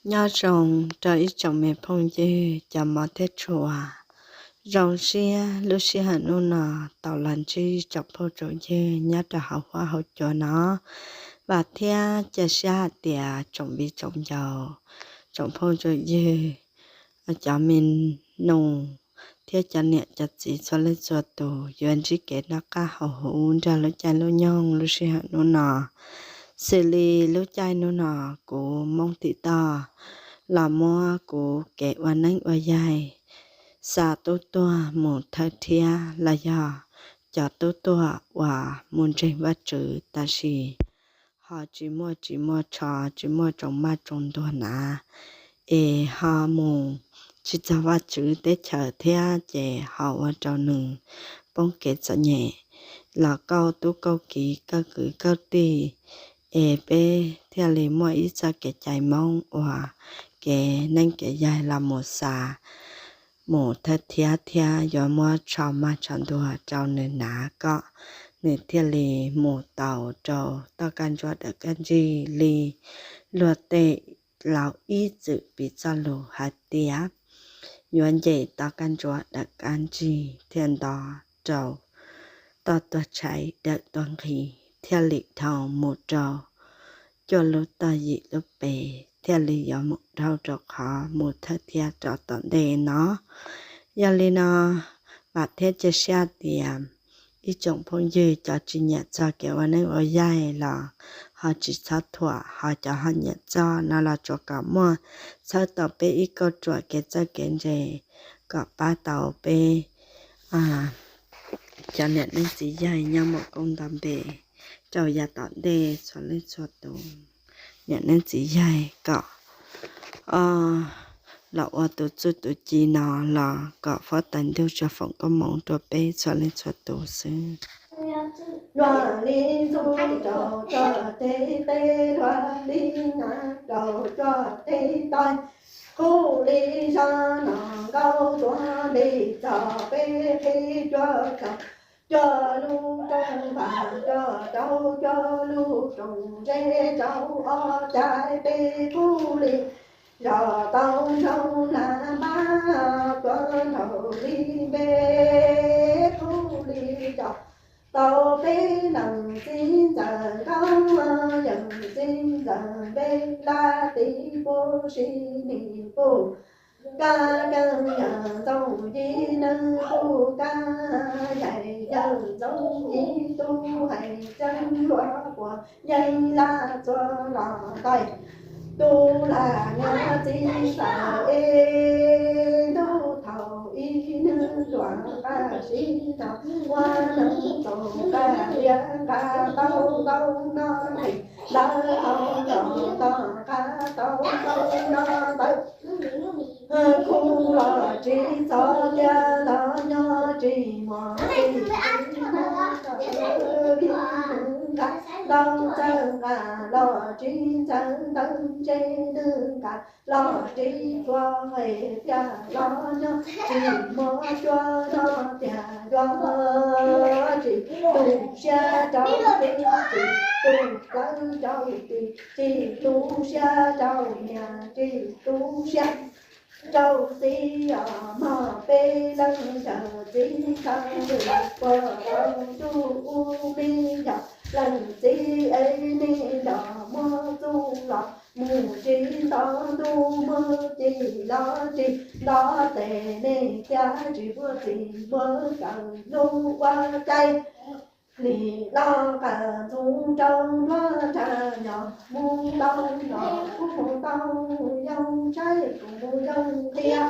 Nyob zoo rau ib tsoom me phooj ywg cov mov thiab tshua. Zoo siab lub sij hawm hnub no tau los ntsib tsoom phooj tsoom ywg nyob rau hauv huab hauv cua no. Vam thiab cia siab hais tias tsoom viv tsoom ncaus, tsoom phooj tsoom ywg, cov me nus thiab cov niam cov txiv txhua leej txhua tus yuav ntsib kev noj qab haus huv nrog lub caij lub nyoog lub sij hawm hnub no. Xws li lub caij hnub no kuv Hmoob Tim Toj los muab kuv kev ua neeb ua yaig xa tub tuag mus thawj thiab los yog cov tub tuag uas mus ntseeg Vajtswv tab sis ho tsis muaj tsis muaj tsho tsis muaj tsoos maj tsoos ntuag hnav, es ho mus tsis txog Vajtswv teb chaws thiab ces ho ua rau nws poob kev txom nyem los kauj tub kauj kiv kauj kwv kauj tij, es peb thiaj li muaj ib txoj kev cai Hmoob uas kev neeb kev yaig los mus xa mus thawj thiab thiab yuav muab tsho maj tsho ntuag rau nws hnav kom nws thiaj li mus tau rau toj kab ntsuab dawm kab ntsig li luag tej laus ib txwm piv txoj lus hais tias yuav nce toj kab ntsuab dawm kab ntsig thiaj nto rau toj tuag tshais dawm tuag nqhis thiaj li dhau mus rau cuaj lub toj yim lub pes thiaj li yuav mus dhau rau qhov mus thawj thiab rau tom ntej no. Yog li no, vam thiab cia siab tias ib tsoom phooj ywg cov tsis nyiam txog kev ua neeb ua yaig los ho tsis txhob thuam, ho cov ho nyiam txog no los tsuas kom muaj txhawb tau peb ib kauj ruam kev txawj kev ntse kom pab tau peb cov niam neeb txiv yaig nyob muaj koob nto npe rau yav tom ntej txhua leej txhua tus. Niam neeb txiv yaig kom los ua tus txuj tus ci no los kom Huab Tais Ntuj tsuas foom koob hmoov rau peb txhua leej txhua tus xwb. Luag li ntxuag rau cov teb teb, luag li nas rau cov teb toj, kuj li zog no nkauj tuag nti txog peb qhib cuaj rau cuaj lub rooj vag, cuaj rau cuaj lub rooj zeb, rau ob cai peb kuj li zog tau nrau hla npab, tuaj nrau li npe kuj li zog tau peb leej txiv ntxawm nkauj, yawm txiv ntxawm npe Laj Tis Puj, Sis Nis Puj, Kab Keeb, yawm Ntxoov Yim Neeb Puj, Kab Yaim, yawm Ntxoov Yim Tub, Hais Ceeb Luam Puas, Yeeb Laj Txua Los Ntais, Tub Laj Nyab Txiv Ntxawm es, ntuj thaum ib nws luam nqa sib tau, ua neeg txaus nqa liab nqa tau ntau no, ntawd tau nrog nto nqa tau ntau no ntawd. Kuj los tsis txog tias los nyob tsis muaj txiv, nqa ntau txawj nqa los tsis ntxaws ntawd, ntshe nws nqa los tsis txhua es tias los nyob tsis muaj cuab no tias yuav tsis tu siab rau txiv, tsis tu plawv rau txiv, tsis tu siab rau niam, tsis tu siab rau txiv os. Mog peb leej yawm txiv ntxawm, puas tau ntuj ub me yog leej txiv es, nej nrog muab txuj los mus tsis nto ntuj, muab ci los tsis nto tes, nej thiaj tsis muaj txim muab kawm lub ua cai. Lim los qas ntxoov rau nruab nrag, yog mus tau los kuj mus tau, yoo tshaib kuj mus yoo qhia.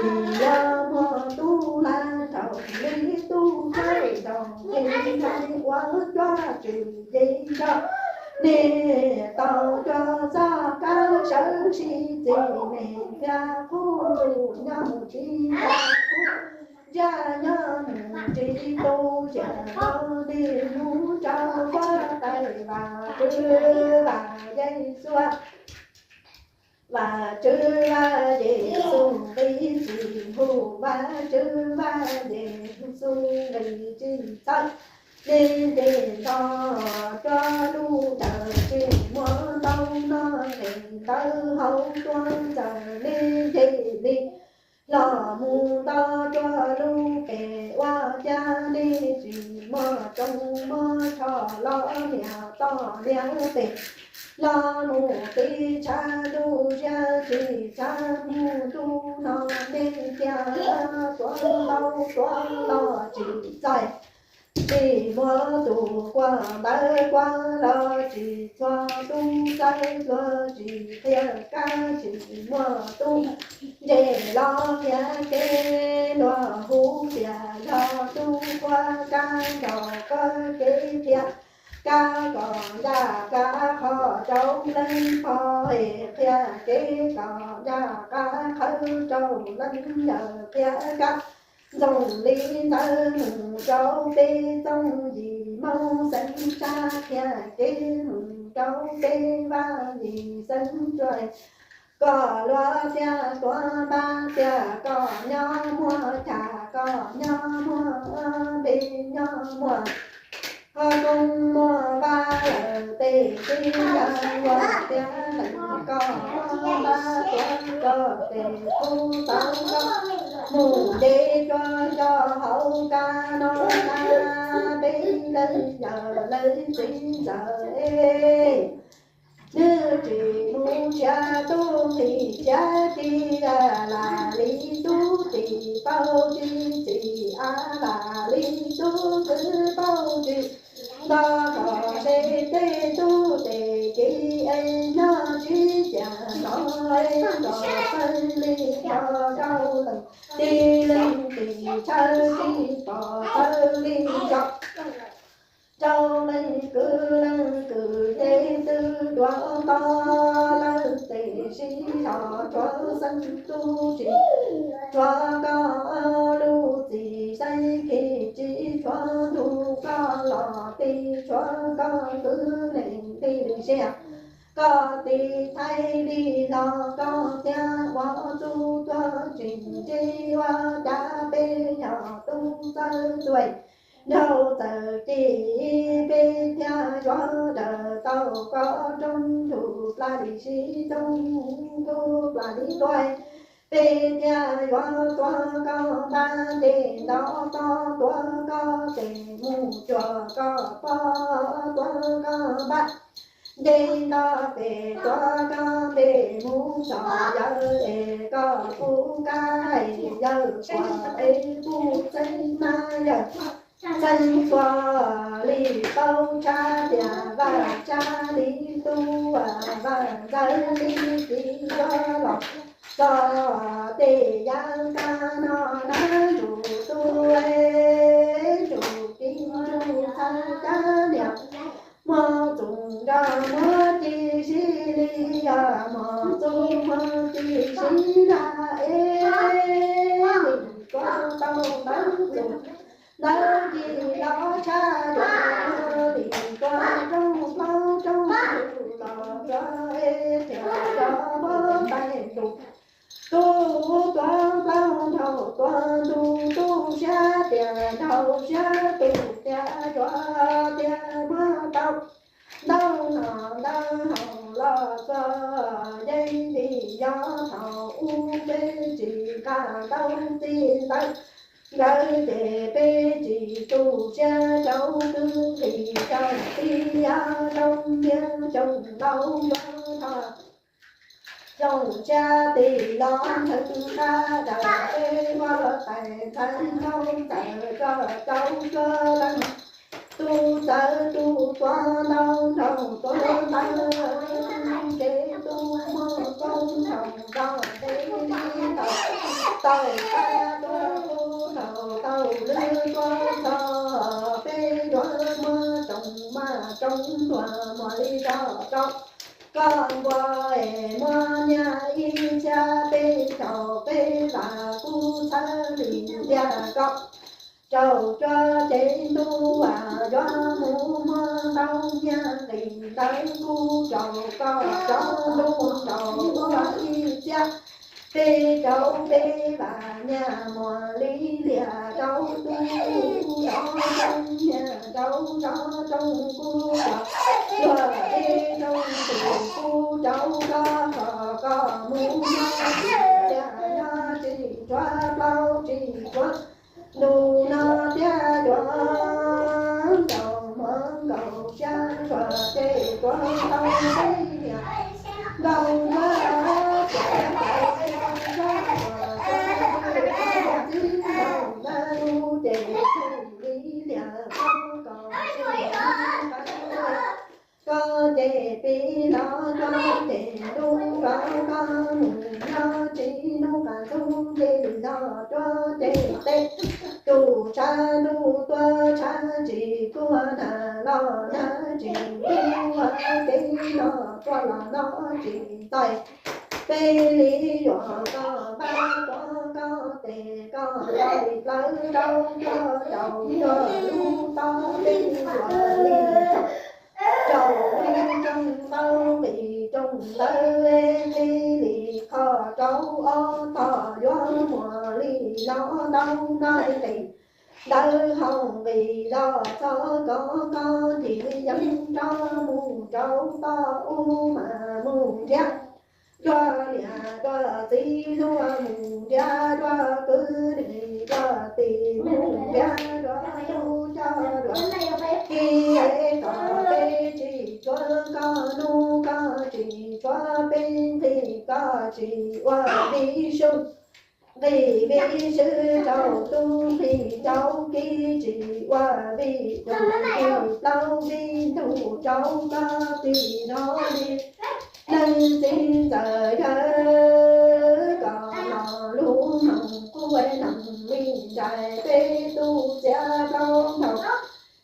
Lim los muaj tub lag rau li tub tshaib rau, ces ntshai ua cuab tswv yim nrog nej tau coj txoj kab sawv sib txis, nej thiaj qhuab ntuj nyob mus tsis nto, ntsiag nyob mus tsis tu siab, nej mus rau Huab Tais Vaj Tswv Vaj Yexus. Vaj Tswv Vaj Yexus nqi txim hu, Vaj Tswv Vaj Yexus nqi tsis txawj, nej nce nto cuab lub dawm tsis muaj ntau no, nqis ntawd hauv tuaj ntxawm nej nce li los mus nto rua lub pem ua cas nej tsis muaj tsoos muaj tsho los niam toj niam pem los mus tiv tshav ntuj siab tsis tshav mus ntuj no nej tiag tuav ntaub tuav los tsis txais. Tsis muaj tus quaj ntawd quaj los tsis txhua tub txawj luag tsis qhia kab tsis muaj tub ntse los qhia kev luag hu tias yog tub quaj kab nrog koj kev qhia kab kom ncaj qab qhov rau leej pog es qhia kev kom ncaj qab qhawv rau leej yawm qhia kab ntxoog li ntawd mus rau peb txooj yim Hmoob xeem Tshab qhia kev mus rau peb Vaj Lis xeem Tsuas. Koj luag tiag tuav npab tiag koj nyob muaj cas koj nyob muaj npe nyob muaj qhov koob muaj vaj lawm tes tib yam ua tiag leej koj npab tuav koj tes kub tau koj mus nce rua nco hauv kab no na peb leej yawm leej txiv ntxawm. Nws tsis mus nrhiav tub nqhis nrhiav txiv, lam li tub txim pauj txiv txim, a lam li tub kwv pauj kwv. Nto kom seb tej tub tes kiv es nyob tsis cas no es kom xeeb li nto rau leej tij leej txim tshawb tsis pom xeeb li nto rau leej kwv leej kwv ces twb dua nto lawm tes sib zog tshuav xeeb tub tsis tshuav koj lub txim saib khi tsis tshuav ntuj koj los tib tshuav koj kwv neeg tib siab. Koj tib thaij li los koj thiab ua txuj tuag tsis ntsib ua cas peb yog tub txawj txuas nraug txawj ci peb thiaj yuav raws tau koj rooj ntuj plas li sib rooj ntuj plas li tuag. Peb thiaj yuav tuav koj npab nce nto toj tuav koj tes mus cuag koj pog tuav koj npab nce nto pem tuav koj npe mus txog yawg es koj pub kab yawg suav es pub txeeb na yawg txeeb suav li tau tshab tias Vaj Tshab li tub Vaj Ntxawg li txiv yuav los txog tej yav kab no na ntsug tub ntsug kiv ntsug txhawb kab niam muaj txuj nrog muaj ci sib li yog muaj txuj muaj ci sib nrog es lim kua tau ntawd txuj ntawd ci los tshab yog lim kua rooj plaub rooj los txog es thiaj rov muab tais ntuj tub tuav plaub nraug tuav ntuj tub siab tias nraug siab tus tias yuav tias muab tau ntau no ntau haus los txog yeej vim yog thaum ub peb tsis nqa ntau txij ntawd nkawd ces peb tsis tu siab rau twb hlis rau tib yam rau ntiag xyoo ntau yuav tho xyoo xya tim los nthwv qab daws peb muab tais ntxhais nraug txawm koj rau suav leej tub txawm tub tuav ntau nraug tuav ntau tub ntsej tub muag koob nrog nrog ntev li tau tau qab tuav kub tau tau lwb tuav txog peb yuav muab tsoom maj tsoom ntuag muag li rau rau koj npua es muab nyiaj ib txhiab peb caug peb lam kuj txhawb li tiag koj rau tsuav ces ntuj yuav mus muab ntau nyiaj nqis ntawd kuj rau koj rov ntuj rau ua ib txhiab peb rau peb vam nyiaj muag li liag rau tub rov zoo nyiaj rau rov rooj kuj rau luag ib rooj tus kuj rau koj kom koj mus nyob tsis tiag, nyob tsis tshuav plaub tsis tshuav ntug no thiab yuav nkaus hmo nkaus xya tshuav ces tshuav tau peb niam nkauj ntsuab tias tau tau tau txij nkaus ntawd lub ces txij li liam koj ces pib los koj ces ntuj los koj mus nyob tsis hnub qas ntxub nti los tuaj ces tej tus tshav ntuj tuaj tshav tsis kuaj, nag los nag tsis ntuj, ua kev los tuaj los no tsis txais. Peb li yuav koj npaj tuaj koj tes koj nqis plawv rau koj caum koj lub toj peb yuav li caum li rooj nqaij nqis rooj ntawd nqis li qhov rau ob tog yuav muaj li no ntau no nqis ntawd hauv nqis los txog koj koj ncig yeeb nrov mus rau toj ub mas mus nrhiav dua niam dua txiv, luag mus nrhiav dua kwv nij dua tij, mus nrhiav dua tub coj dua ki, es kom peb tsis tshuav koj hnub koj tsis tshuav peb nqis koj tsis ua vij sub, nqis vij sub rau tub nqis rau ki, tsis ua vij rau ki, plaub vij ntug rau koj tij no li. Leej txiv ntxawm yawg kom los lub hmoov kuj noog li nrais peb tub txiav plaub ntaug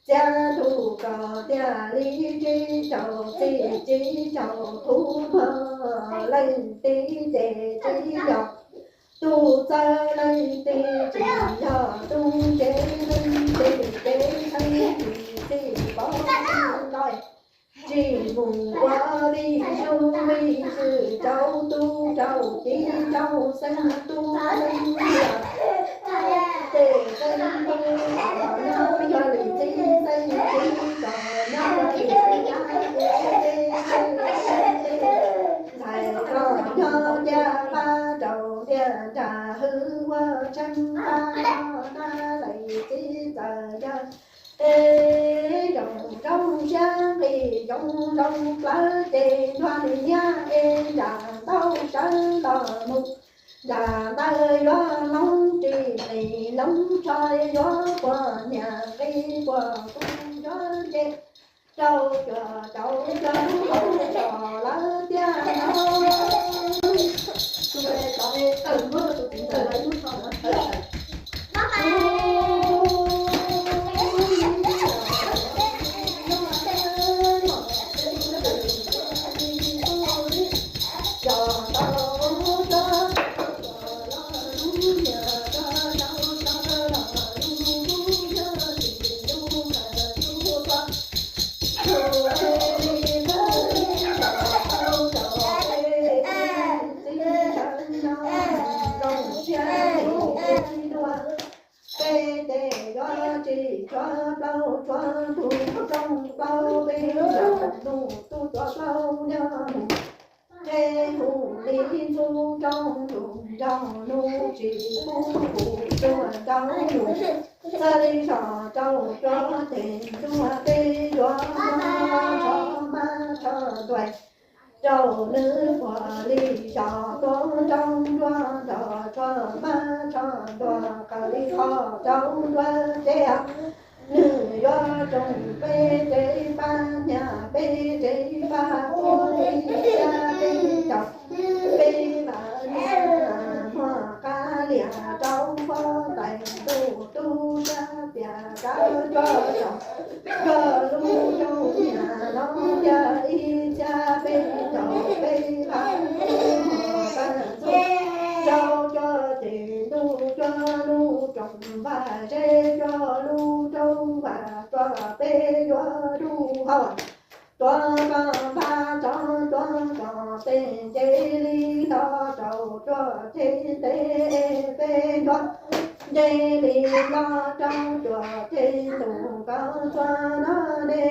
txiav tug kom tiag li tsib caug txij tsib caug tub mog. Leej tij ces tsis yog tub txawj, leej tij tsis yog tub ntse, leej tij ces leej tij txij pov txij ntawm tsis mus ua vij sub vij sub rau tub rau ki rau xeeb tub leej niam, ces xeeb tub kom nyob yog li txiv, xeeb txiv kom nyob yog li txiv, ntxhais kom nyob tiaj pab rau tiaj nrag hwj ua tshee pab nyob na, leej txiv txawm yog es zoo zoo siab nqis zoo zoo plawv ces nrog nws niam es nram ntau sawv los mus. Nram ntawd yuav loob ris nqis loob tsho, yuav puas niam nqis puas kuv yuav nce rau cuag rau cuag lub hauv tsos lawm tiag no. Tus tod es tawm muab rau tus txiv ntxawm lawv lub tsho no. Peb ces yuav tsis tshuav plaub tshuav ntug rooj plaub peb nrog nus tub tuav plaub nyob mus. Peb hu li ntxub rooj nrog nus tsis pub kuv tuag rau nus. Txawj li zos rau cov teg ntuag peb yuav muab tsho mab tsho ntuag rau nws puag li zos tuav nroo nruab nrog tsho mab tsho ntuag qaws li qhov rau nruab tsev. Nws yuav tsoo peb tsev pab nyab peb tsev pab tub ib xya peb caug peb vam nyiaj muag qab liag rau pob tais ntuj tub sab tias kav cuag tsom cuag lub rooj niam no tiag ib xya peb caug peb vam nyiaj muag qab ntxuj rau cuag teg ntuj cuag lub rooj vaj zeb cuag lub rooj vaj cuag peb yuav lub hau tuav koj npab tso tuav koj teg nce li los rau cuag teg ntev peb yuav nce li los rau cuag teg ntuj koj txuag no ne.